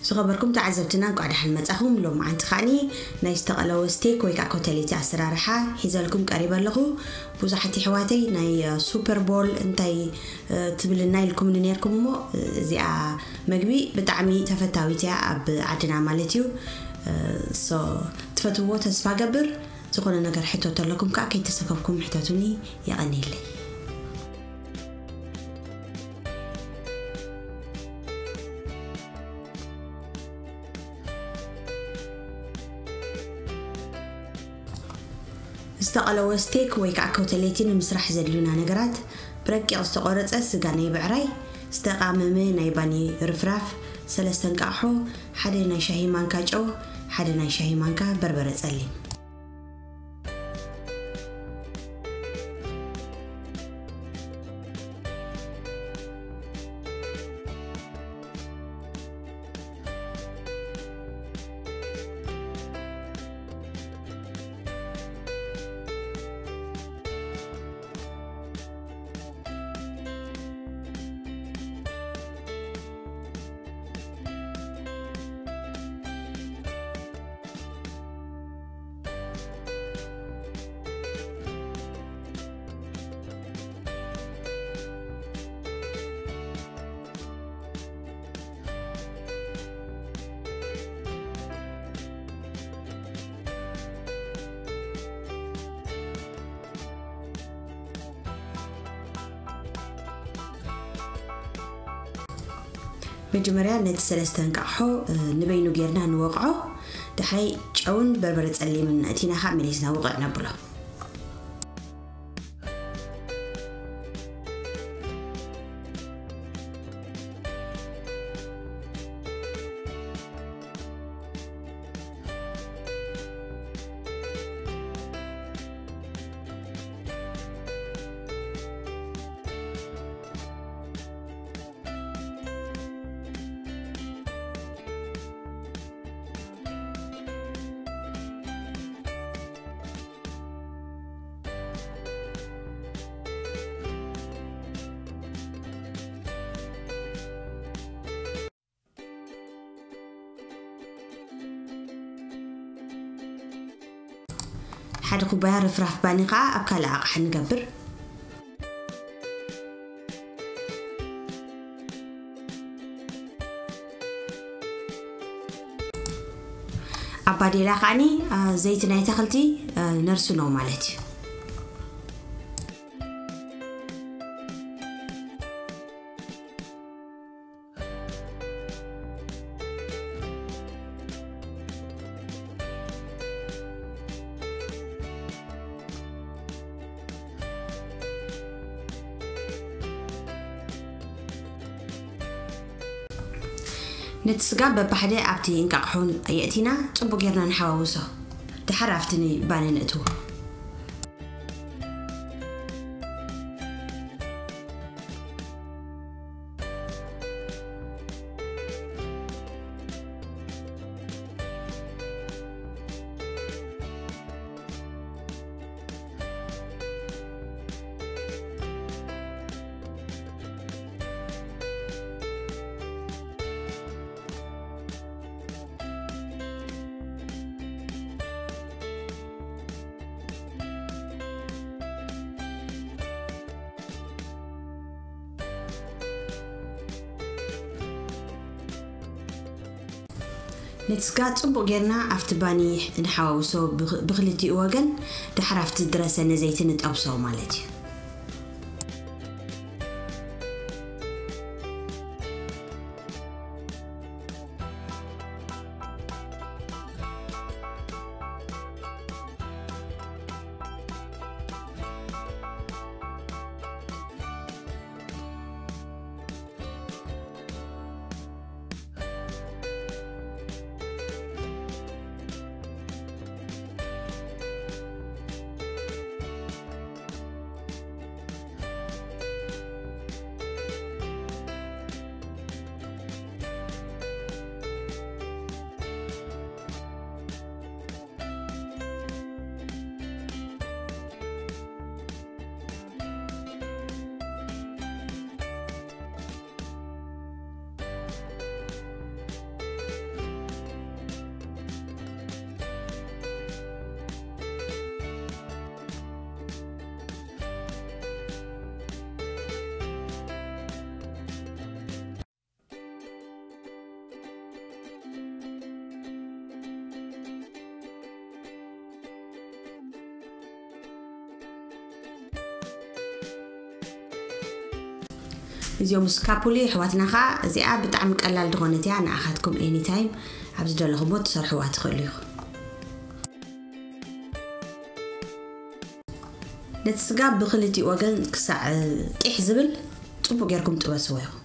ዝኸበርኩም ተዓዘብትና፣ እንኳዕ ደሓን መጻኹም። ሎማዓንቲ ከዓኒ ናይ ዝተቐለወ ስቴክ ወይ ከዓ ኮተሌቲ ኣሰራርሓ ሒዘልኩም ቀሪበ ኣለኹ። ብዙሓት የሕዋተይ ናይ ሱፐር ቦል እንታይ ትብልና ኢልኩምኒ ነርኩም እሞ፣ እዚኣ መግቢ ብጣዕሚ ተፈታዊት እያ ኣብ ዓድና ማለት እዩ። ሶ ትፈትዎ ተስፋ ገብር። ዝኾነ ነገር ሕቶ ተለኩም ከዓ ከይተሰከፍኩም ሕተቱኒ። የቐንየለይ። ዝተቐለወ ስቴክ ወይ ከዓ ኮተሌቲ ንምስራሕ ዘድልዩና ነገራት፣ ብረቂቕ ዝተቖረፀ ስጋ ናይ ብዕራይ፣ ዝተቓመመ ናይ ባኒ ርፍራፍ፣ ሰለስተ እንቃቑሖ፣ ሓደ ናይ ሻሂ ማንካ ጨው፣ ሓደ ናይ ሻሂ ማንካ በርበረ ፀሊም። መጀመርያ ነቲ ሰለስተ እንቃቕሖ ንበይኑ ጌርና ንወቕዖ። ድሕራይ ጨውን በርበረ ጸሊምን እቲና ኻብ መሊስና ውቕዕ ነብሎ። ሓደ ኩባያ ርፍራፍ ባኒ ከዓ ኣብ ካልእ ኣቕሓ ንገብር። ኣብ ባዴላ ከዓኒ ዘይቲ ናይ ተኽልቲ ነርሱ ነው ማለት እዩ። ነቲ ስጋ በብሓደ ኣብቲ እንቃቕሖን የእቲና ጽቡቕ ጌርና ንሓዋውሶ። ድሓር ኣብቲ ባኒ ንእትዎ። ነቲ ስጋ ጽቡቕ ጌርና ኣብቲ ባኒ ንሓዋውሶ፣ ብኽልቲኡ ወገን። ድሓር ኣብቲ ድረሰ ነዘይቲ ንጠብሶ ማለት እዩ። እዚኦም ስካፑሊ ኣሕዋትና ኸዓ እዚኣ ብጣዕሚ ቀላል ዝኾነት እያ። ንኣኻትኩም ኤኒታይም ኣብ ዝደለኹምዎ ትሰርሕዋ ትኽእሉ ኢኹም። ነቲ ስጋ ብኽልቲኡ ወገን ክሳዕ ቂሕ ዝብል ጽቡቕ ጌርኩም ጥበስዎ ኢኹም።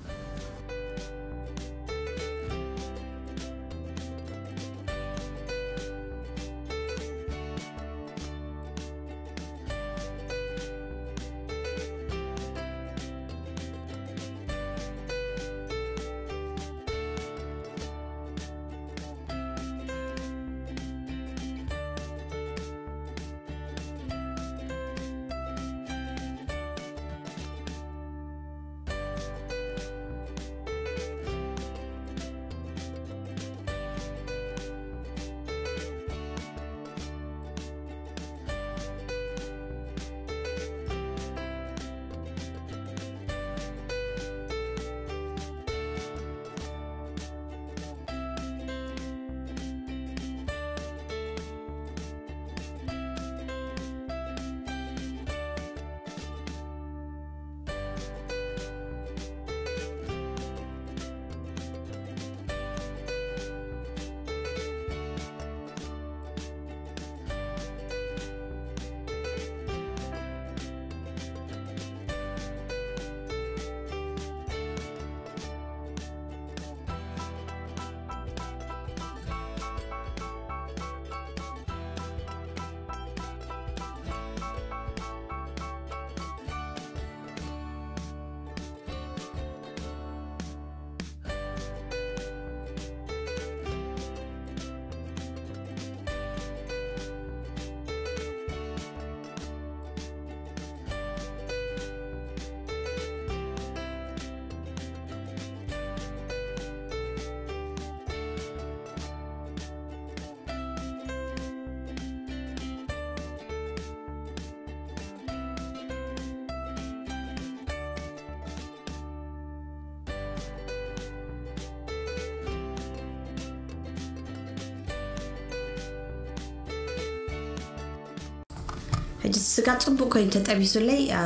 ሕጂ ስጋ ጽቡቕ ኮይኑ ተጠቢሱለይ፣ አ፣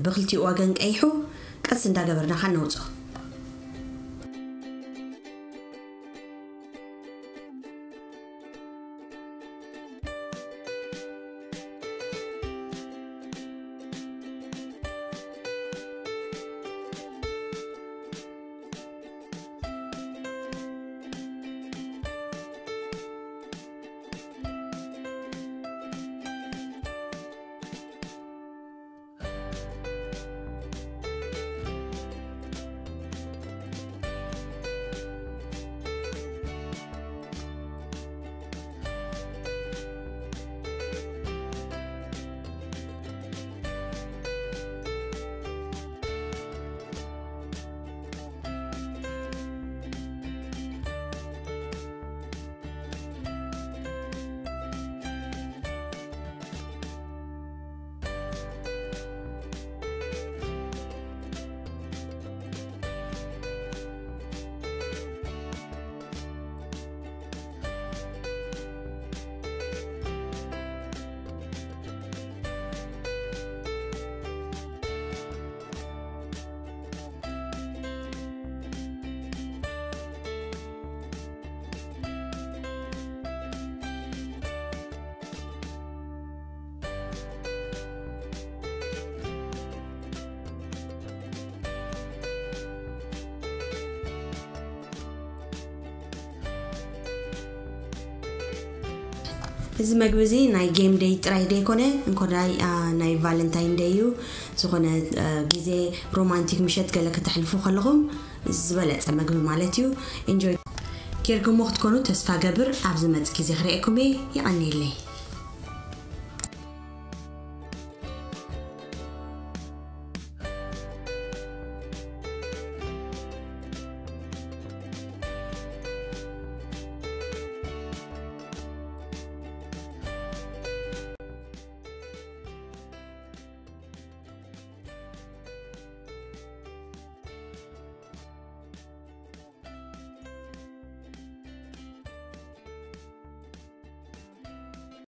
ብኽልቲኡ ወገን ቀይሑ ቀስ እንዳገበርና ኸዓ ነውጽኦ። እዚ መግቢ እዚ ናይ ጌም ደይ ጥራይ ደይኮነ፣ እንኮላይ፣ አ፣ ናይ ቫለንታይን ደይ እዩ። ዝኾነ፣ አ፣ ግዜ ሮማንቲክ ምሸት ገለ ከተሕልፉ ከለኹም ዝበለጸ መግቢ ማለት እዩ። ኢንጆይ ጌርኩሞ ክትኮኑ ተስፋ ገብር። ኣብ ዝመጽእ ግዜ ክርእየኩም እየ። የቐንየለይ።